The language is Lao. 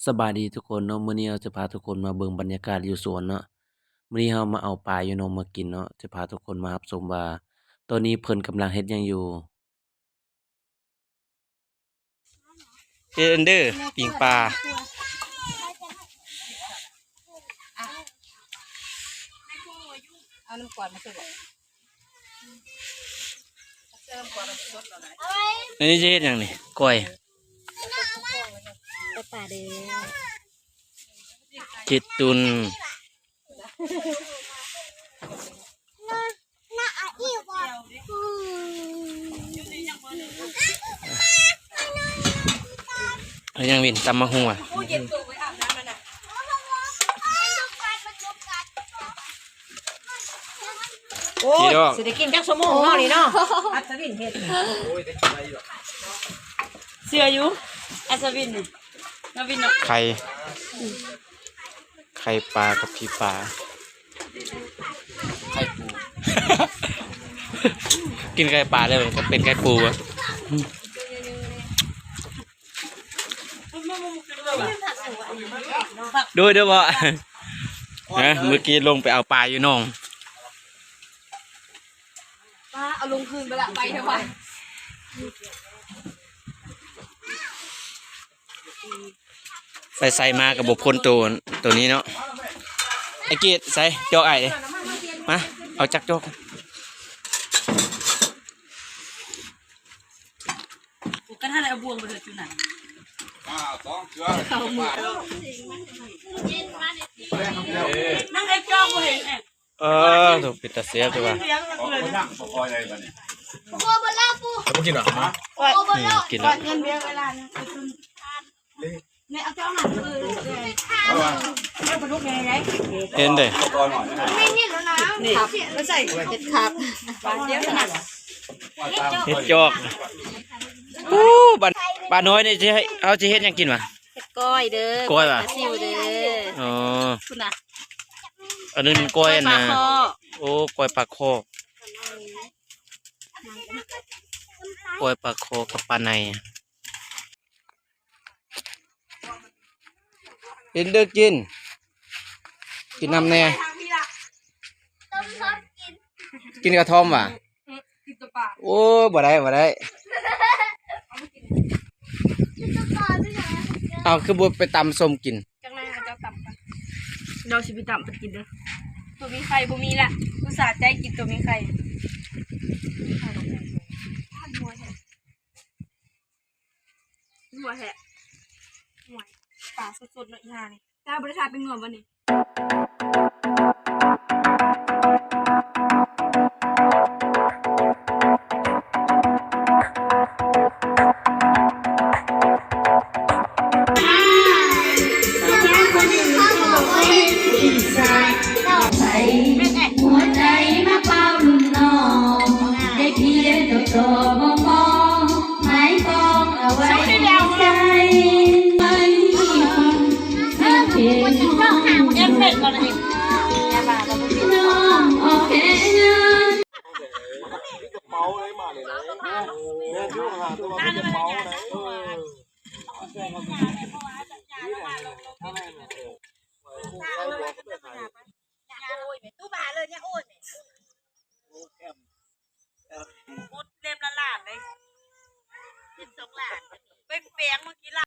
ສະບາຍດີທຸກຄົນເນາະ, ມື້ນີ້ເຮົາຈະພາທຸກຄົນມາເບິ່ງບັນຍາກາດຢູ່ສວນເນາະ. ມື້ນີ້ເຮົາມາເອົາປາຢູ່ໜອງມາກິນເນາະ, ຈະພາທຸກຄົນມາຮັບຊົມວ່າ ຕອນນີ້ເພິ່ນກຳລັງເຮັດຫຍັງຢູ່. ເຮັດອັນເດີ ປີ້ງປາ. ເອົານ້ຳກວດມາໃສ່ບໍ່? ເອົານ້ຳກວດມາໃສ່ບໍ່? ອັນນີ້ຈະເຮັດຫຍັງນີ້? ກ້ອຍ ໄປປາເດີ ເຮັດຕຸ່ນ. ເຮັດຫຍັງວິນ? ຕຳໝາກຫຸ່ງຫວາ? ໂອ້ຍ ຊິໄດ້ກິນຈັກຊົ່ວໂມງເນາະນີ້ເນາະ. ອັດສະວິນເຮັດ ເຊື່ອຢູ່ ອັດສະວິນນີ້ ເນາະວິນເນາະ. ໄຂ່ ໄຂ່ປາກັບຂີ້ປາ ໄຂ່ປູ ກິນໄຂ່ປາແລ້ວກໍເປັນໄຂ່ປູ. ໂດຍ ໂດຍບໍ່? ເມື່ອກີ້ລົງໄປເອົາປາຢູ່ໜອງ. ປາເອົາລົງຄືນໄປລະ ໄປເຖາະວ່າ. ໄປໃສມາກໍບໍ່ພົ້ນໂຕ ໂຕນີ້ເນາະ. ໄອ້ກີດ ໃສຈອກອ້າຍເດ້ ມາ ເອົາຈັກຈອກ. ໂອ້ ກະທັນເອົາບ່ວງໄປເຖິງຈຸນັ້ນ ອ່າ ສອງເທື່ອ ເຂົ້າມື ນັ່ງໄອ້ຈອກບໍ່ເຫັນ. ເອີ ໂຕເປັນຕາແຊບແທ້ວ່າ. ບໍ່ກິນຫວາ? ອືມ ກິນແລ້ວ. ເຫັນເດ້ ເຮັດຄັກ ເຮັດຈອກ. ໂອ້ ບ້ານ ບ້ານນ້ອຍນີ້ຊິໃຫ້ ເຮົາຊິເຮັດຫຍັງກິນຫວາ? ເຮັດກ້ອຍເດີ ກ້ອຍຫວາ? ປາຊິວເດີ. ອໍ ພຸ້ນນະ ອັນນີ້ມັນກ້ອຍອັນນ່າ. ໂອ້ ກ້ອຍປາຄໍ້ ກ້ອຍປາຄໍ້ກັບປາໄນ. ກິນເດີ ກິນ ກິນນ້ຳແດ່. ກິນກະທ່ອມຫວາ? ໂອ້ ບໍ່ໄດ້ ບໍ່ໄດ້. ເອົາ ຄືບໍ່ໄປຕຳສົ້ມກິນ? ຈັກໜ້ອຍເຮົາເຈົ້າຕຳກັນ ດຽວຊິໄປຕຳໄປກິນເດີ. ຕົວມີໄຂ່ບໍ່ມີລະ ອຸດສ່າໃຈກິນຕົວມີໄຂ່. ນົວແທ້ ໂອ້ຍ ປາສົດໆເນາະ ອີຫ່ານີ້. ຕາບໍ່ໄດ້ທາແປ້ງນົວບໍ່ນີ້? ເມາໄດ້ມານີ້ນະ ແມ່ນຢູ່ຫາ ແຕ່ວ່າມັນຈະເມົາໄດ໋ ເອີ.